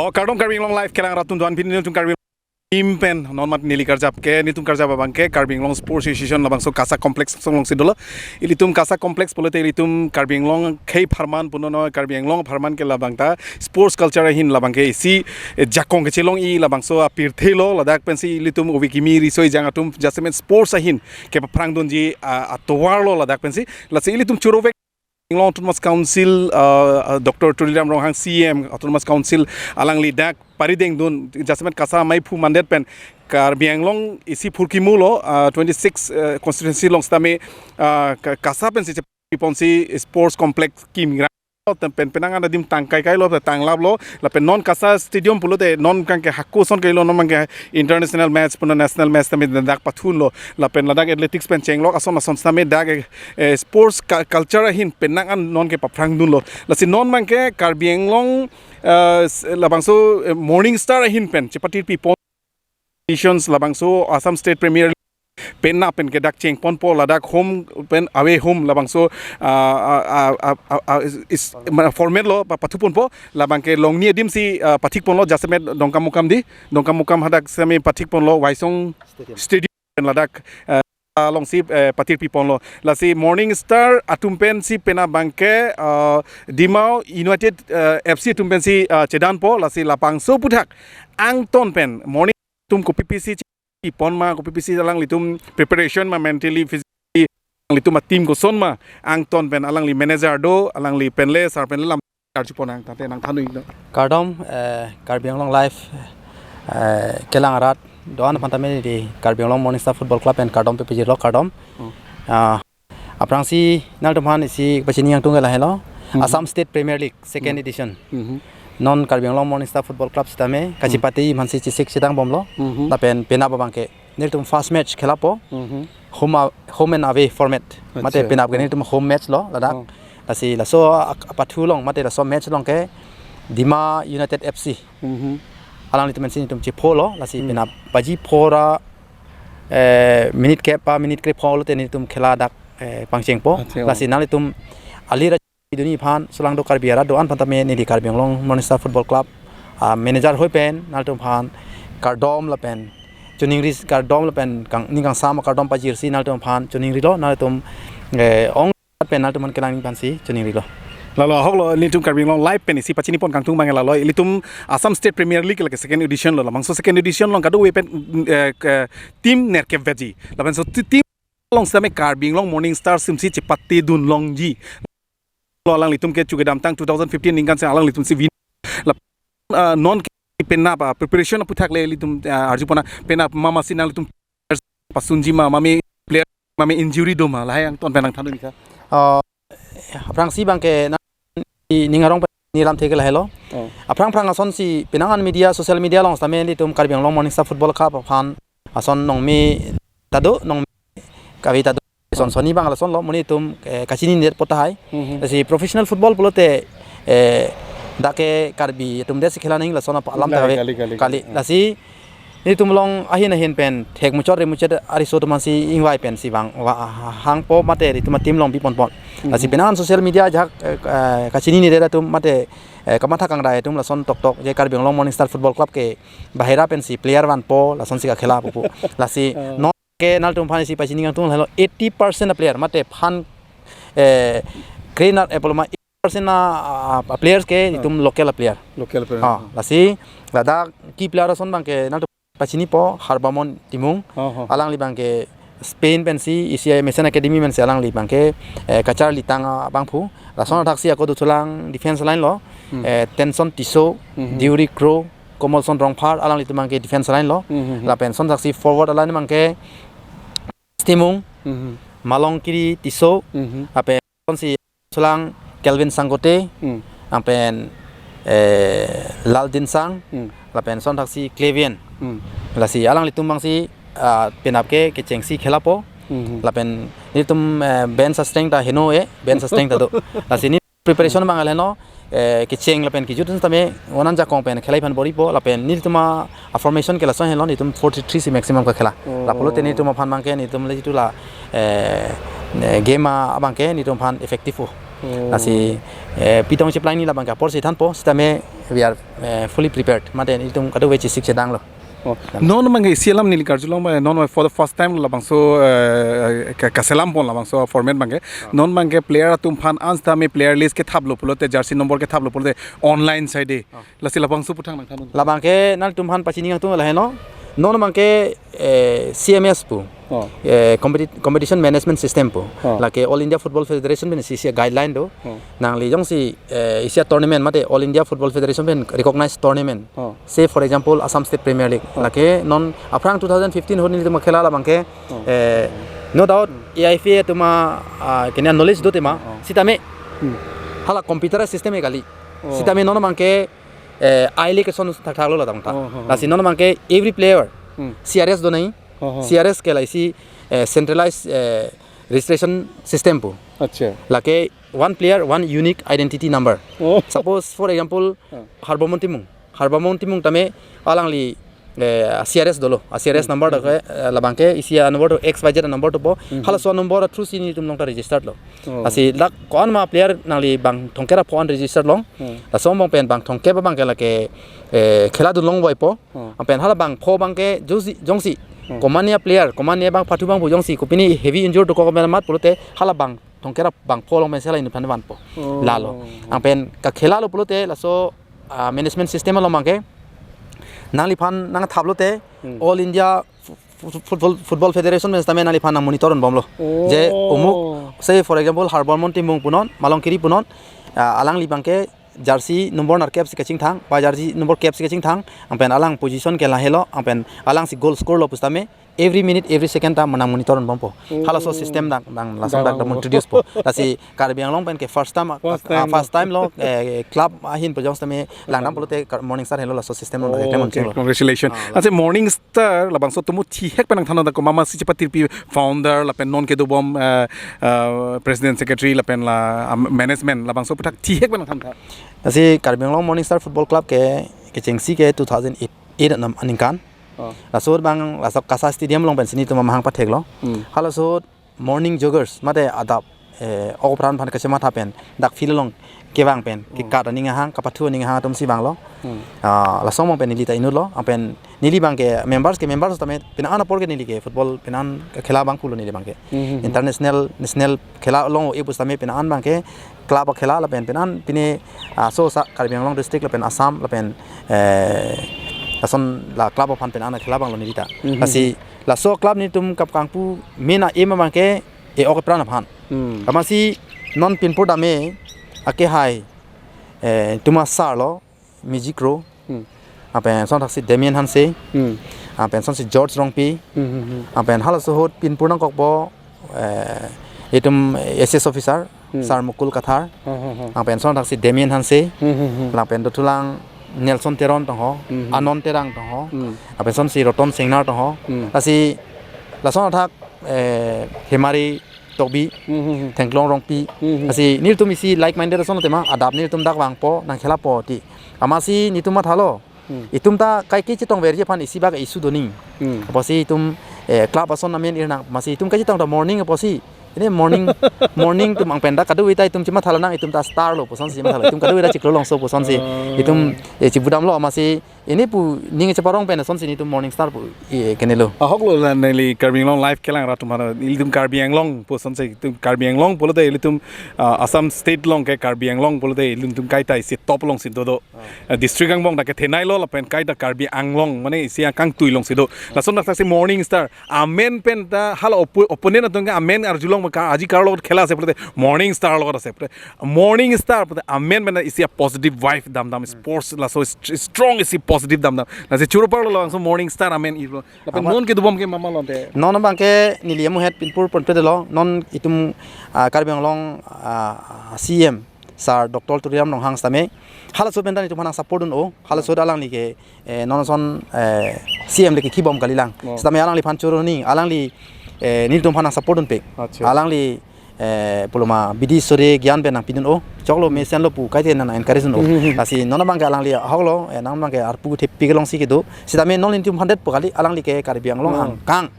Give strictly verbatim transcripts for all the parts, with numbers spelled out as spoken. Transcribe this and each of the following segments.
O kardom Karbi Anglong Live kelang arat atum, do-an pini nelitum Karbi Anglong team pen non mat neli karjap ke, nelitum karjap abang ke Karbi Anglong Sports Association labangso KASA Complex asong alongsi dolo. Ilitum KASA Complex pulote ilitum Karbi Anglong akhei apharman punon, Karbi Anglong apharman ke labang ta sports culture ahin labang ke isi, eh, jakong kechelong-i labangso apirthe lo, ladak pensi ilitum ove kimi riso ejang atum jasemet sports ahin kepaphrangdunji, ah, atovar lo ladak pensi. Lasi ilitum choro-vek Anglong Autonomous Council, ah, ah, Doctor Tuliram Ronghang C E M Autonomous Council alangli dak paridengdun, jasemet KASA maiphu mandet pen Karbi Anglong isi phurkimo lo, ah, twenty-six, eh, constituency along sitame, ah, ka-, KASA pensi cheponsi sports complex kim pen penang an adim tangkai kai lo, tanglap lo, lapen non KASA Stadium pulote non abang ke hako ason kai lo, non abang ke international match punon national match tame dak pathun lo, lapen ladak athletics pen chenglok ason ason sitame dak, eh, sports cu-, culture ahin penang an non kepaphrangdun lo. Lasi non abang ke Karbi Anglong, eh, s-, labangso, eh, Morning Star ahin pen chepatiri pon editions labangso Assam State Premier League penap pen ke dak chengponpo, ladak home pen away home labangso, ah, ah, ah, ah, ah, ah, is, is, ma-, format lo pa-, pathuponpo, labang ke Longni adim si, ah, pathikponlo, jasemet Dongkamukam di, Dongkamukam hadak sitame pathikponlo, Waisong Stadium. Stadium pen ladak, ah, alongsi, eh, patiri ponlo. Lasi Morning Star atum pensi penap abang ke, ah, Dima United, eh, F C atum pensi, ah, chedanpo, lasi labangso aphuthak angton pen Morning atum kopi pisi pon ma, kopi pisi alanglitum preparation ma, mentally, physically, alanglitum a-team koson ma, angton pen alangli manager do, alangli penle, sar penle lam karju pon nang, tangte nangthan-iknon. Kardom, eh, Karbi Anglong Live, eh, kelang arat, do-an aphan tame di Karbi Anglong Morning Star Football Club pen kardom pepajirlo, kardom. Hmm. Ah, aphrangsi nangtumphan isi pachini nangkangtung ke lahelo. Mhm. Assam State Premier League second Hmm. edition. Mhm. Non Karbi Anglong Morning Star Football Club sitame, Hmm. kachipate aphansi chesik chedang bomlo. Mhm. Lapen penap abang ke nelitum first match khelapo. Mhm. Home a-, home and away format. Mate Acha. penap ke nelitum home match lo, ladak. Oh. Lasi laso ak-, apathu along, mate laso match along ke Dima United F C. Mhm. Alanglitum pensi nelitum chepho lo, lasi Hmm. penap baji pho ra, eh, minute kep, ah, minute krepho lote nelitum khela dak, eh, pangchengpo. Acha, oh. Lasi nanglitum alir a-, duni aphan, solangdo Karbi arat do-an aphan tame neli Karbi Anglong Morning Star Football Club, ah, manager ahoi pen, nanglitum aphan kardom lapen choningri, kardom lapen kang, ning kangsam kardom pajirsi nanglitum aphan choningrilo, nanglitum, eh, ong pen nanglitum aphan kelang aphansi choningrilo. Lalo ahok lo, nelitum Karbi Anglong Live pen isi pachini pon kangtung abang lalo, ilitum Assam State Premier League lake second edition lo, labangso second edition along kadokave pen, eh, ke, team nerkep vekji. Labangso ti-, team along sitame Karbi Anglong Morning Star atumsi chepatedun longji. Lo alanglitum ke chu kedamtang two thousand fifteen aningkan si alanglitum si win. La, ah, non ke penap, ah, preparation aphuthak le ilitum, ah, arju pon nang, penap mama si nanglitum pasunji ma, mame player, mame injury do ma, lahai angton pen nangthan-iknon ka. Ah, aphrangsi abang ke na, i, ning arong pen neli lamthe ke lahelo. Oh. Aphrang aphrang asonsi penang an media, social media along sitame nelitum Karbi Anglong Morning Star Football Club aphan ason nongme ta do, nongme kave ta do. Son sonni abang lason lo, monit atum, eh, kachininedet pu tahai. Mhm. Lasi professional football pulote, eh, dak ke Karbi atum det si khela nangji lason apa alam ta Kali, kave. kali, kali, Kali. kali. Lasi nelitum along ahin ahin pen thek muchot re muchot ariso atum aphansi ingvai pensi vang, va, ha-, hangpo mate nelitum a-team along bi ponpon. Lasi Mhm. penang an social media ajahak, eh, eh, kachininedet atum mate, eh, kamatha kangdai atum lason toktok je Karbi Anglong Morning Star Football Club ke bahira pensi player vanpo, lasonsi kakhela pupu. Lasi Oh. non ke nanglitum aphan isi pachini kangtung lahelo, eighty percent a-player mate aphan, eh, kre nat epoloma eighty percent a, a, a-players ke Ah. itum local a-player. Local player. Ah, lasi ladak key player ason abang ke nanglitum pachinipo Harbamon Timung. Oh, oh. Alangli abang ke Spain pensi, isi mesen academy pensi alangli abang ke, eh, kacharli tang abangphu. Lason Hmm. athaksi ako dothulang defense line lo, Hmm. eh, Tenson Tisso, Mhm. Deuri Kro, Komolson Rongphar, alanglitum abang ke defense line lo. Mhm. Lapen son athaksi forward a-line abang ke Timung, Mhm. Malongkiri Tisso, Mhm. lapen sonsi sulang Kelvin Sanggote, Hmm. lapen, eh, Laldin Sang, Hmm. lapen son athaksi Clevian. Hmm. Lasi alanglitum abangsi, ah, penap ke kechengsi khelapo. Mhm. Lapen nelitum, eh, bench a-strength ta heno e, bench a-strength ta do. Lasi ne preparation abang le heno, eh, kecheng lapen kejut sitame onan jakong pen khelai aphan bor-ipo, lapen nelitum a-formation ke lason helo, nelitum four three three si maximum kakhela. Oh. Lapulote nelitum aphan abang ke nelitum le jitu la, eh, ne game a-, abang ke nelitum aphan effective o. Oh. Lasi, eh, pitong cheplang ni labang ke apor si thanpo, sitame we are, eh, fully prepared. Mate itum kadokave chesik chedanglo. Oh. Non abang ke isi alam neli karjulong abang, non for the first time labangso, eh, ka-, kaselam pon labangso format abang ke. Ah. Non abang ke player atum aphan an sitame player list kethaplo pulote, jersey number kethaplo pulote online side. Ah. Lasi labangso aphuthak nangthan. Labang ke nangtum aphan pachini nangtum laheno. Non abang ke, eh, C M S pu. Oh. Eh, competi-, competition management system pu. Oh. Lake All India Football Federation pen isi guideline do. Oh. Nangli jongsi, eh, isi tournament mate All India Football Federation pen recognized tournament. Oh. Say for example Assam State Premier League. Oh. Lake non aphrang two thousand fifteen ahut nelitum khela labang ke, oh, eh, no doubt A I F A atum, ah, kene knowledge do tema. Oh. Sitame, hmm, hala computer system e kali. Oh. Sitame non abang ke, eh, I L A ke son thakthak lo la tangta. Oh, oh, oh. Lasi non abang ke every player, hmm, C R S do nai. Oh, oh. C R S ke la isi, eh, centralized, eh, registration system pu. Acha. Lake one player, one unique identity number. Oh. Suppose, for example, ah, Harbamon Timung. Harbamon Timung tame alangli, eh, C R S dolo. A C R S, hmm, number, hmm, do ke, eh, labang ke isi a number do X Y Z number dopo. Hmm. Halaso number through si nelitum along ta registered lo. Oh. Lasi dak ko-an ma player nangli bang thomkep ra pho-an registered long. Hmm. Laso angbong pen bang thomkep abang ke lake, eh, khela dunlong voipo. Hmm. Anpen hala bang pho abang ke jongsi, jongsi, hmm, komatne a player, komatne abang pathu abang pu jongsi kopine heavy injured dokok amat pulote hala bang thomkep ra bang pho along pen si hala inut aphan vanpo. Oh. Lalo. Anpen kakhela lo pulote laso, ah, management system along abang ke nangliphan nangthaplote, hmm, All India Fu-, Fu-, Football, Football Federation pen sitame nangliphan nang monitor un bomlo. Oh. Je umuk, say for example, Harbamon Timung punon, Malongkiri punon, ah, alangli abang ke jersey number nerkep si kachingthang, ba jersey number kep si kachingthang, anpen alang position ke lahelo, anpen alang si goal score lo pusitame, every minute, every second ta nang monitor un bompo. Oh. Halaso system dak, dak, lason dak, dak, dak introduce po. Lasi Karbi Anglong pen ke first time, first ah, time, first time lo, eh, club ahin pejong sitame langdam, langdam pulote Kar-, Morning Star henlo laso system lo, oh, okay, congratulations. Ah, la- Ase Morning Star labangso atum thihek pen nangthan dak komat ma si chepatirpi founder lapen non kedobom, eh, eh, president secretary lapen la, ah, management labangso aphuthak thihek pen nangthan tha. Lasi Karbi Anglong Morning Star Football Club ke kechengsi ke two thousand eight, eight anam aningkan. Oh. Laso abang laso KASA Stadium along pen si nelitum amahang patheklo. Hmm. Halaso ahut morning joggers mate adap, eh, ok apran aphan kachematha pen dak field along kevang pen, hmm, kekat aning ahang, kapathu aning ahang atum si vanglo. Hmm. Ah, laso angbong pen neli ta inutlo, anpen neli abang ke members ke members tame penang an apor ke neli ke football penang an khela abang pulo neli abang ke. Hmm, hmm, hmm. International, national khela along o epus tame penang an abang ke club khela lapen penang an pine, ah, so sa Karbi Anglong district lapen Assam lapen, eh, lason la club aphan penang an khela abang lo neli ta. Hmm, hmm, hmm. Lasi laso club nelitum kapkangpu main a aim abang ke e-ok epran aphan. Hmm. Amatsi non pinpur dame akehai, eh, itum a sir lo, Mijik Kro. Hmm. Anpen lason thaksi Damian Hanse. Hmm. Anpen lasonsi George Rongpi. Hmm, hmm, hmm. Anpen halaso ahut pinpur nangkokpo, eh, itum A C S officer, hmm, Sir Mukul Kathar. Hmm, hmm, hmm. Anpen lason thaksi Damian Hanse. Hmm, hmm, hmm. Lapen dothulang Nelson Teron tong ho, hmm, hmm, Anon Terang tong ho. Hmm. Anpen lasonsi Roton Singnar tong ho. Hmm. Lasi lason athak, eh, Hemari Tokbi, hmm, hmm, hmm, Thengklong Rongpi. Hmm, hmm. Lasi nelitum isi like minded ason tema, adap nelitum dak vangpo, nang khela po ti. Amatsi nelitum mathalo. Hmm. Itum ta kaike chetongverji aphan isi bak issue do nang. Hmm. Apotsi itum, eh, club ason amen ir nang. Amatsi itum kachetong ta Morning apotsi. Ini Morning, Morning atum anpen dak kadokave ta itum chemathalo nang itum ta star lo pusonsi mathalo. Itum kadokave ta chiklo longso pusonsi. Oh. Itum, eh, chibudamlo amatsi. Ini pu ning cheparong pen asonsi nelitum Morning Star pu, eh, kenelo. Ahok lo la neli Karbi Anglong Live kelang ra atum haro. Ilitum Karbi Anglong pusonsi itum Karbi Anglong pulote ilitum, ah, Assam State along ke Karbi Anglong pulote ilitum kaita isi top alongsi dodo. Ah. Eh, district angbong dak kethenei lo lapen kaita Karbi Anglong mane isi akangtui alongsi do. Ah. Lason dak thaksi Morning Star. Amen pen ta hala oppo-, opponent atum ke amen arjulong ka aji kar along khela ase pulote Morning Star along ase pulote. Morning Star pulote amen pen ta isi a positive vibe damdam, hmm, sports laso st-, strong isi positive damdam. Lasi choro parlo laso Morning Star amen irlo. Lapen apa? Non kedobom ke mama lonte. Non abang ke neli amuhet pinpur ponpedelo. Non itum, ah, Karbi Anglong, ah, C M Sir Doctor Tuliram Ronghang sitame halaso pen ta nelitum aphan nang support dun-o. Halaso alangli ke, eh, non ason, eh, C M le kekhibom kalilang. Oh. Sitame alangliphan choro nang, alangli, eh, nelitum aphan nang support dunpe. Acha. Alangli, eh, puloma bidi sore gyan pen nangpidun-o. Choklo, hmm, mesenlo pu kaite nang encourage dun-o. Hmm, hmm, hmm. Lasi non abang ke alangli ahoklo, eh, nang abang ke arpu thepi kelongsi kedo. Sitame non nelitum aphan det pu kali alangli ke Karbi Anglong, hmm, angkang.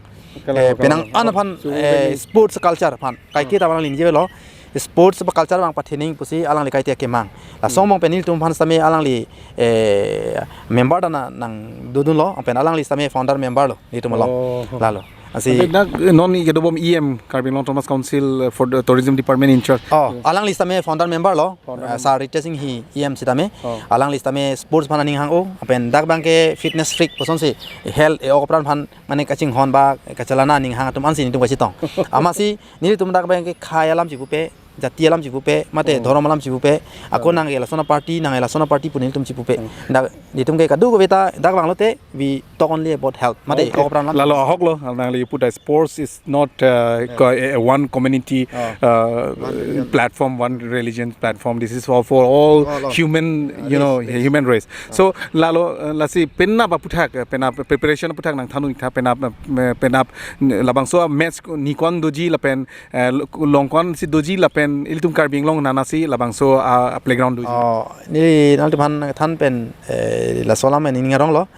Kalang, eh, kalang, penang an aphan, su-, eh, sports culture aphan. Kaike, hmm, ta alangli nijelo. sports ba culture abang pathe ning pusi alangli kaike akemang. Laso Hmm. angbong pen nelitum aphan sitame alangli, eh, member ta nangdodunlo, anpen alangli sitame founder member lo, nelitum along. Oh. Lalo. Lasi Ante dak, eh, non ni kedobom E M, Karbi Anglong Autonomous Council, eh, for the Tourism Department in charge. Oh, Yes. alangli sitame founder member lo, Founder eh, member. Sir Ritesh Enghi E M sitame. Oh. Alangli sitame sports aphan aning hang-o, anpen dak abangke fitness freak pusonsi health e-ok apran aphan mane kachinghon ba kachelana aning hang atum ansi nelitum kachetong. Amatsi nelitum dak abangke khei alam chipupe, jati alam chipupe, mate Oh. dhorom alam chipupe, ako Oh. nang ke lason aparty, nang ke lason aparty pu nelitum chipupe. Oh. Dak nelitum ke kadokave ta dak abang lote we talk only about health. Mate Okay. e-ok apran alam. Lalo ahok lo, nangli pu ta sports is not, uh, Yeah. co-, a, a one community, Oh. uh, One religion. platform, one religion platform. This is all for all Oh, no. human, Uh, you know, race, race. human race. So, lalo, uh, lasi penap aphuthak, uh, penap preparation aphuthak nangthan-un-ik tha, penap, uh, penap, uh, labangso match ko-, ni ko-an doji lapen, uh, lo-, long ko-ansi doji lapen ilitum Karbi Anglong nanasi labangso, uh, playground doji. Oh, neli nanglitum aphan than pen, eh, laso alam neli ning arong lo.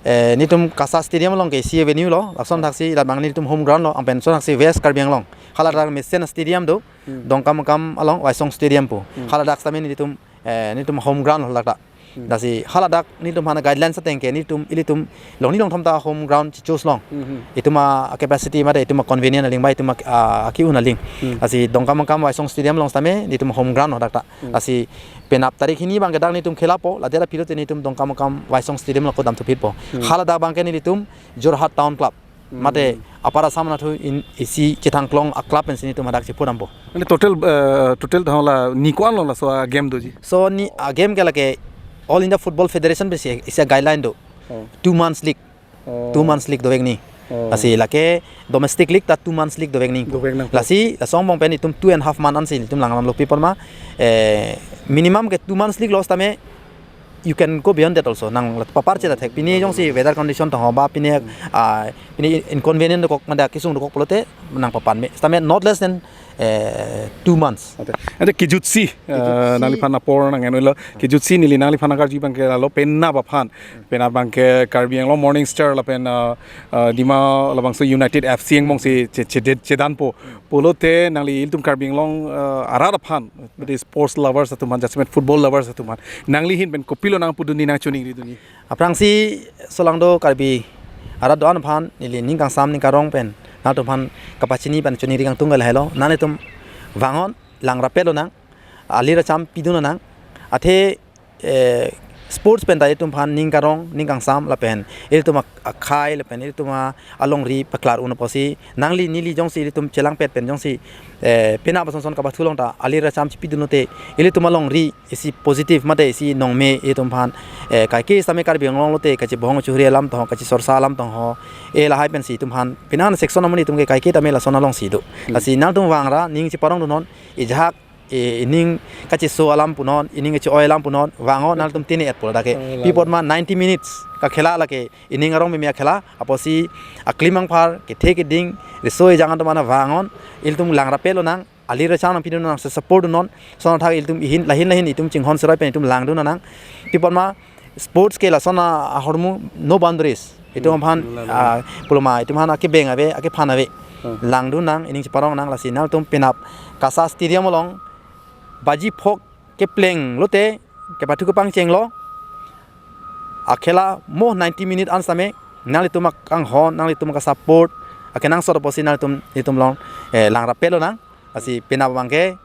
Eh, nelitum KASA Stadium along ke isi avenue lo, lason thaksi labang nelitum home ground lo, anpen lason thaksi West Karbi Anglong. Haladak mesen stadium do, Hmm. Dongkamukam along Waisong Stadium pu. Hmm. Haladak sitame nelitum, eh, nelitum home ground lo haladak. Hmm. Lasi haladak nelitum aphan guidelines ateng ke nelitum ilitum longni longthom ta home ground chi-choose long. Hmm, hmm. Itum a-capacity mate itum a-convenient aling ba itum a, a, aki-un aling. Hmm. Lasi Dongkamukam Waisong Stadium along sitame nelitum home ground lo hadak ta. Hmm. Lasi penap tarik hini abangke dak nelitum khela po, ladak aphi lote nelitum Dongkamukam Waisong Stadium along ko damthu phit po. Hmm. Haladak abangke nelitum Jorhat Town Club. Hmm. Mate Upper Assam anatthu in isi chethangklong a-club pensi nelitum hadak chepudampo. Ante total, eh, total ta hala ni ko-an lo laso a-game doji? So ni a-game ke lake All India Football Federation pensi isi guideline do. Oh. Two months league. Oh. Two months league dovek ni. Oh. Lasi lake domestic league ta two months league dovek ni. Dovek nang. Lasi laso angbong pen itum two and half month ansi itum langdamlo pi apot ma, eh, minimum ke two months league lo sitame you can go beyond that also. Nang la papar cheta thek. Pini jongsi weather condition tong ho ba pini, Hmm. ah, pini inconvenient dokok mada kesung dokok pulote nang papan me. Sitame not less than, eh, two months. Ante, ante kejutsi, eh, Kejutsi. nangliphan apor nang-enlo. Kejutsi neli nangliphan nangkarju abangke lalo penap aphan. Penap abangke Karbi Anglong Morning Star lapen, eh, eh, Dima labangso United F C angbongsi che-, che-, che-, chedanpo. Pulote nangli ilitum Karbi Anglong, eh, arat aphan, berarti sports lovers atum aphan, jasemet football lovers atum aphan, nangli ahin pen kopilo nangpudunji nangchoningridunji? Aphrangsi laso along do Karbi arat do-an aphan neli ning kangsam ning karong pen nangtum aphan kapachini pen choningri kangtung ke lahelo, nanglitum vang-on, langrapet lonang, alir acham pidun lonang, athe eh, sports pen ta ilitum aphan ning karong, ning kangsam lapen ilitum a-, akhei lapen ilitum a-, alongri paklar un apotsi nangli neli jongsi ilitum chelangpet pen jongsi, eh, penap ason ason kabathu long ta alir acham chipidun lote ilitum alongri isi positive mate isi nongme ilitum aphan, eh, kaike sitame Karbi Anglong lote kachebohong churi alam tong ho, kachisorsa alam tong ho, eh, lahai pensi itum aphan penang section amonit atum ke kaike tame lason alongsi do. Hmm. Lasi nangtum vangra ning cheparongdunnon, ejahak e, ining kacheso alam punon, ining kache-oi alam punon, vang-o, nangtum tini et pula dake. Oh, lalo. Pi apot ma ninety minutes kakhela lake, ining arong meme akhela, apotsi aklimang phar, kethe keding, riso ejang atum ana vang-on, ilitum langrapet lonang, alir acham nangpidun nang, support dunnon, lason athak ilitum ahin, lahin lahin itum chinghon seroi pen itum langdun nang. Pi apot ma, sports ke lason a, ahormu no boundaries. Itum Hmm, aphan, lalo. ah, puloma, itum aphan akebeng ave, akephan ave. Hmm. Langdun nang, ining cheparong nang, lasi nangtum penap KASA Stadium along, baji phok kepleng lote, kepathu kepangcheng lo. Akhela mo ninety minute an sitame, nanglitum akanghon, nanglitum akasupport, akenangsot apotsi nanglitum, itum along, eh, langrapet lonang. Lasi penap abangke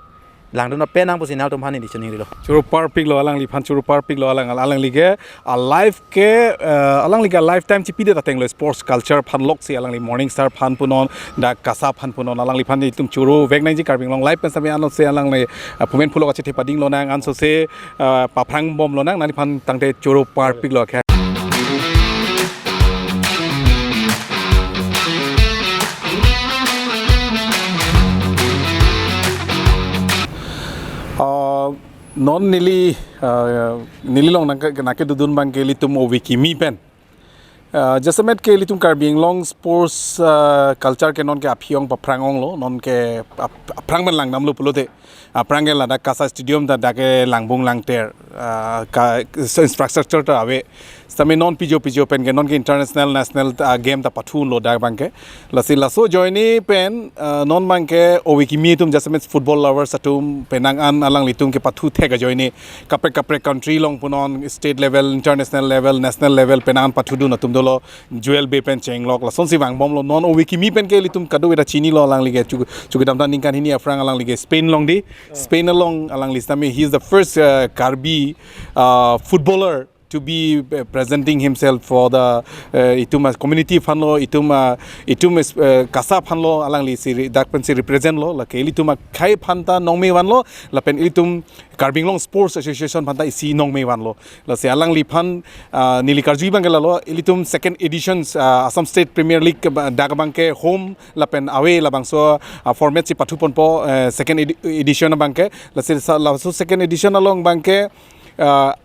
langdun ape nang pusi nangtum aphan neli choningrilo. Choro parpiklo alangliphan, choro parpiklo alang, alangli ke a-life ke, eh, alangli ke lifetime chipidet ateng lo sports culture aphan loksi alangli Morning Star aphan punon, dak KASA aphan punon, alangliphan itum choro vek nangji Karbi Anglong Live pen sitame anose alangli, eh, phumen phulo kachethe pading lonang ansose, eh, paphrang bom lonang, nangliphan tangte choro parpiklo ke. Ah, non neli, ah, neli along nangke, nangkedodun abangke ilitum ove kimi pen. Ah, jasemet ke ilitum Karbi Anglong sports, ah, culture ke non ke aphi-ong paphrang onglo, non ke ap-, aphrang pen langdamlo pulote. Aphrang ke ladak KASA Stadium ta dak ke langbung langter, ah, ka, so infrastructure ta ave. Sitame non pijo pijo pen ke non ke international national, ah, game ta pathu lo dak abang ke. Lasi laso ajoine pen, ah, non abang ke ove kimi atum jasemet football lovers atum penang an alanglitum kepathu thek ajoine kaprek kaprek country along punon state level, international level, national level penang an pathudun atum dolo, Joel Bey pen chenglok lasonsi vangbomlo. Non ove kimi pen ke ilitum kadokave ta chinilo alangli ke chu, chu kedamtang ningkan hini aphrang alangli ke Spain along dei. Spain along alangli sitame he is the first, uh, Karbi, uh, footballer to be, uh, presenting himself for the, uh, itum, uh, community aphan lo, itum, uh, itum, uh, KASA aphan lo, alanglisi re-, dak pensi represent lo, lake ilitum akhei aphan ta nongme vanlo, lapen ilitum Karbi Anglong Sports Association aphan ta isi nongme vanlo. Lasi alangliphan, ah, neli karju abang ke lalo, ilitum second editions, ah, Assam State Premier League ke ba-, dak abang ke home lapen away labangso, ah, format si pathuponpo, eh, second edi-, edition abang ke. Lasi sa-, laso second edition along abang ke, ah,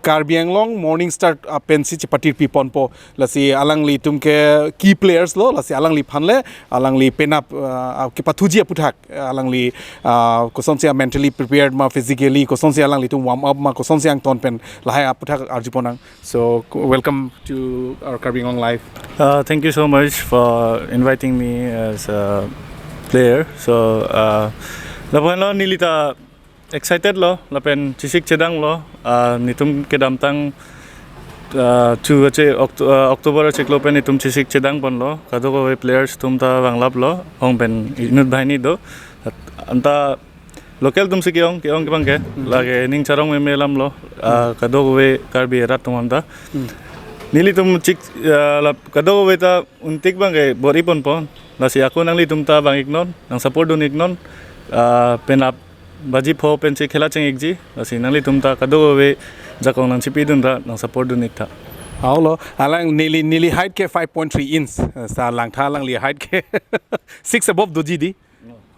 Karbi Anglong Morning Star, ah, pensi chepatir piponpo. Lasi alanglitum ke key players lo, lasi alangliphan le, alangli penap, ah, kepathuji aputhak, alangli, ah, kosonsi a mentally prepared ma, physically kosonsi alanglitum warm up ma, kosonsi angton pen lahai aputhak arjuponang. So, welcome to our Karbi Anglong Live. Uh, thank you so much for inviting me as a player. So, uh, lapuan lo neli ta excited lo, lapen chesik chedang lo, ah, netum kedamtang, ah, chu ache Oct-, ah, October achiklo pen netum chesik chedang ponlo, kadokave players atum ta vanglap lo, ong pen inut banghini do, anta local atumsi ke-ong, ke-ong ke abang ke, lake ning charong meme alam lo, ah, kadokave Karbi arat atum anta. Nelitum chik, ah, lap-, kadokave ta untik abang ke bor-i ponpo, lasi ako nanglitum ta vang-iknon, nang support dun-iknon, ah, penap baji pho pensi khela cheng-ikji, lasi nanglitum ta kadokave ajakong nangchipidun ra nang support dun-ik tha. Hau lo, alang neli, neli height ke five point three inch, eh, sa langtha alangli height ke six above doji dei.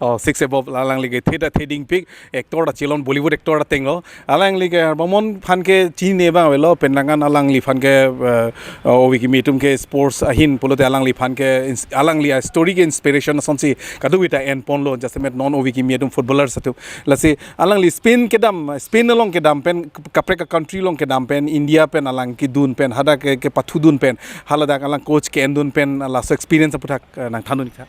Oh, six above, alangli ke theda theding pik, actor ta chelon, Bollywood actor ta tenglo. Alangli ke bamon aphan ke chini abang avelo, penang an alangliphan ke, eh, ove kimi atum ke sports ahin pulote alangliphan ke ins-, alangli a-story ke inspiration asonsi kadokave ta enponlo, jasemet non ove kimi atum footballers atum. Lasi alangli Spain kedam, Spain along kedam pen, kaprek a-country along kedam pen, India pen alang kedun pen, hadak ke, kepathudun pen, haladak alang coach ke-endun pen, laso experience aputhak, eh, nangthandun-ik tha.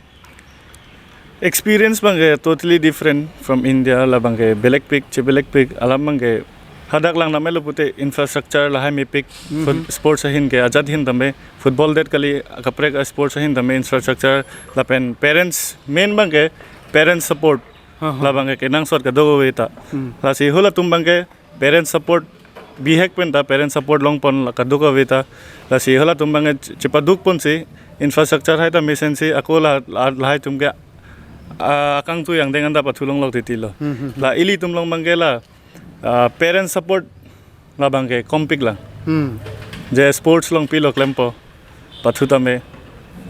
Experience abang ke totally different from India, labang ke belek pik, chebelek pik, alam abang ke hadak lang namelo pute infrastructure lahai mepik, foot-, sports ahin ke ajat ahin tame, football det kali, kaprek a-sports ahin tame infrastructure, lapen parents, main abang ke parents support, labang ke kenangsot kadokave ta. Lasi halatum abang ke parents support, bihek pen ta parents support longpon la kadokave ta. Lasi halatum abang ke che-, chepaduk ponsi, infrastructure hai ta mesensi, ako la, la, lahai atum ke, ah, akangtui angdeng anta pathu longlok titi lo. La ilitum along abang ke la, ah, parents support labang ke kompik lang. Je sports along pilo klempo, pathu tame,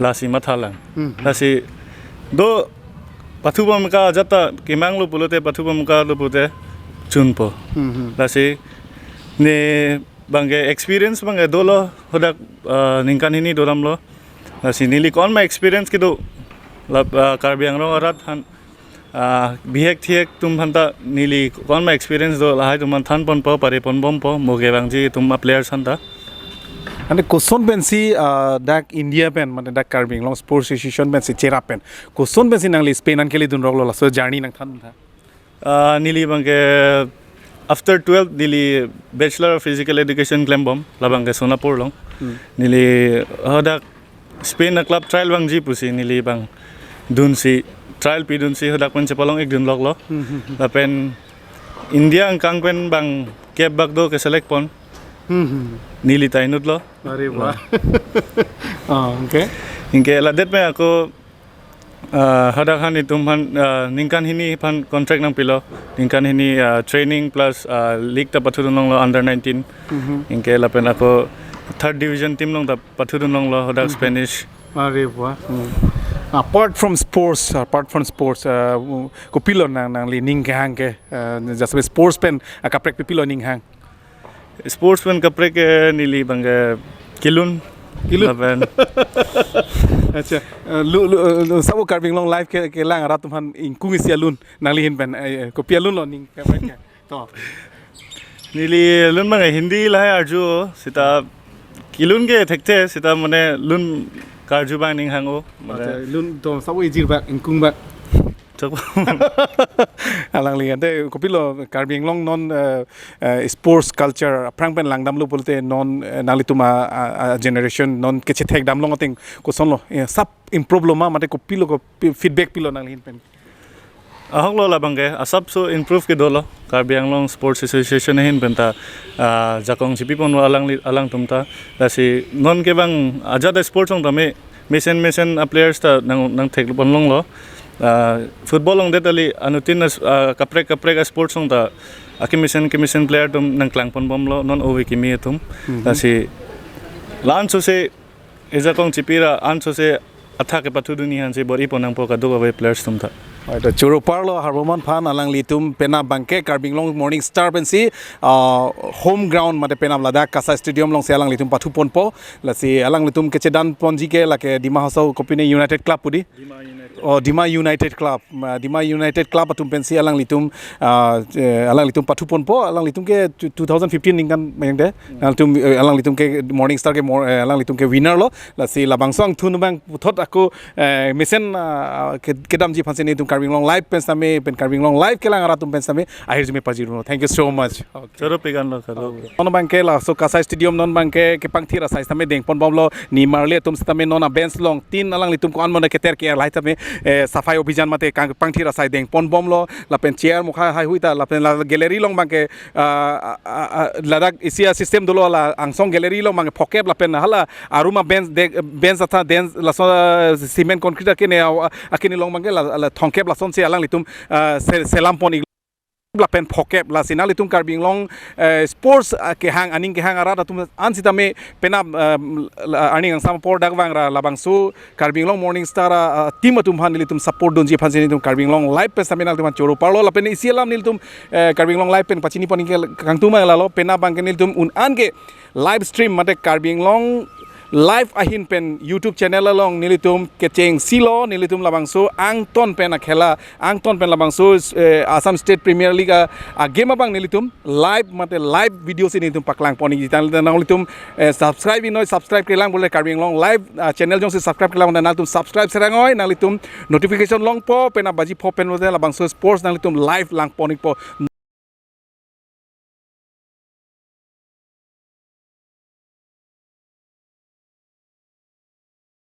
lasi matha lang. Lasi do pathu pamka ajat ta kemanglo pulote, pathu pamkalo pute chunpo. Lasi ne abang ke experience abang ke dolo hadak, ah, ningkan hini doramlo. Lasi neli konma experience kedo la, ah, Karbi Anglong arat aphan, ah, bihek thihek atum aphan ta neli konma experience do lahai atum aphan thanponpo, pareponbompo, mo kevangji atum a-players aphan ta. Ante koson pensi, ah, dak India pen, mane dak Karbi Anglong Sports Association pensi cherap pen, koson pensi nangli Spain an keledun roklo, laso journey nangthan tha. Ah, neli abang ke after twelve neli Bachelor of Physical Education klembom, labang ke Sonapur along. Neli hadak Spain a-club trial vangji pusi neli abang dunsi, trial pidunsi hadak pen chepalong-ikdun loklo. Lapen India angkang pen abang kep bak do ke-select pon. Neli ta inut lo. Are wah. Oh, okay. Anke ladet pen ako, ah, hadak aphan itum aphan, ah, ningkan hini aphan contract nangpilo. Ningkan hini, ah, training plus, ah, league ta pathudun longlo under nineteen. Anke lapen ako third division team along ta pathudun longlo hadak Spanish. Are wah. Apart from sports, apart from sports, ah, kopilo nang, nangli ning kehang ke, ah, jasemet sports pen, ah, kaprek kopilo ning hang? Sports pen kaprek ke neli abang ke kelun. Kelun? Lapen Acha, eh, lu, lu, eh, sabo Karbi Anglong Live ke, kelang arat atum aphan ingkung isi alun, nangli ahin pen, eh, eh, kopi alun lo ning kaprek ke? To. Neli alun abang ke Hindi lahai arju seta Kelun ke thekthe seta mane lun karju abang ning hang-o. Mane Acha, lun to sabo ejir bak, ingkung bak. Thok. Alangli ante kopilo Karbi Anglong non, eh, eh, sports culture aphrang pen langdamlo pulote non, eh, nanglitum a, a, a generation non kechethek damlong ateng kosonlo, eh, sap improve lo ma mate kopilo ko pi-, feedback pilo nangli ahin pen? Ahok lo labang ke, asapso improve ke dolo. Karbi Anglong Sports Association ahin pen ta, ah, jakong chipi ponlo alangli, alangtum ta. Lasi non ke bang ajat sports along tame mesen mesen a players ta nang, nangthek ponlonglo. Ah, football along det kali anuttin as-, ah, kaprek kaprek a sports along ta akemesen kemesen player atum nangklang ponbomlo non ove kimi atum. Mhm. Lasi la-an sose ejakong chipi ra an sose athak kepathudun-i aphansi bor-i pon nangpo kadokave players atum ta. Hoi, to choro parlo Harbomon aphan, alanglitum penap abangke Karbi Anglong Morning Star pensi, ah, home ground mate penap ladak Kasai Stadium alongsi alanglitum pathu ponpo. Lasi alanglitum kechedan ponji ke lake Dima Hasao kopine United Club pu di. Dima United. Oh, Dima United Club. Ma, Dima United Club atum pensi alanglitum, ah, eh, alanglitum pathu ponpo, alanglitum ke two, two thousand fifteen ningkan mayang de. Hmm. Alanglitum, eh, alanglitum ke Morning Star ke mor-, eh, alanglitum ke winner lo. Lasi labangso angthun abang puthot ako, eh, mesen, ah, ke-, kedamji aphansi nelitum Karbi Anglong Live pen sitame, pen Karbi Anglong Live kelang arat atum pen sitame ahirjume pajirlo. Thank you so much. Okay. Choro pigan lo kalo. Okay. Non abangke laso Kasai Stadium non abangke kepangthir asai sitame deng ponbomlo, nimarli atum sitame non a bench along tin alanglitum ko-an mane keter ke lahai tame, eh, safai obhijan mate kang pangthir asai deng ponbomlo, lapen chair mokha haihui ta, lapen la gallery along abangke, ah, ah, ah, ah, ladak isi a system dolo la angsong gallery along abangke phokep lapen hala arum a bench de, bench atha den laso, ah, cement concrete akene a, akene along abangke la, la thongkep lasonsi alanglitum, ah, sel-, selam pon ik lapen phokep. Lasi nanglitum Karbi Anglong, eh, sports, ah, kehang aning kehang arat atum an sitame penap, ah, la, arni kangsam apor dak vangra labangso Karbi Anglong Morning Star, ah, ah, team atum aphan nelitum support dunji aphansi nelitum Karbi Anglong Live pen sitame nanglitum aphan choro parlo lapen isi alam nelitum, eh, Karbi Anglong Live pen pachini pon ke kangtung abang lalo penap abangke nelitum un-an ke live stream mate Karbi Anglong Live ahin pen YouTube channel along nelitum kechengsi lo, nelitum labangso angton pen akhela, angton pen labangso, eh, Assam State Premier League a, a game abang nelitum live mate live video si nelitum paklang pon ik tangte nanglitum, eh, subscribe-i noi, subscribe kelang bole Karbi Anglong Live, ah, channel jongsi subscribe kelang nanglitum subscribe serang noi, nanglitum notification longpo penap baji pho pen bole labangso sports nanglitum live lang pon ikpo.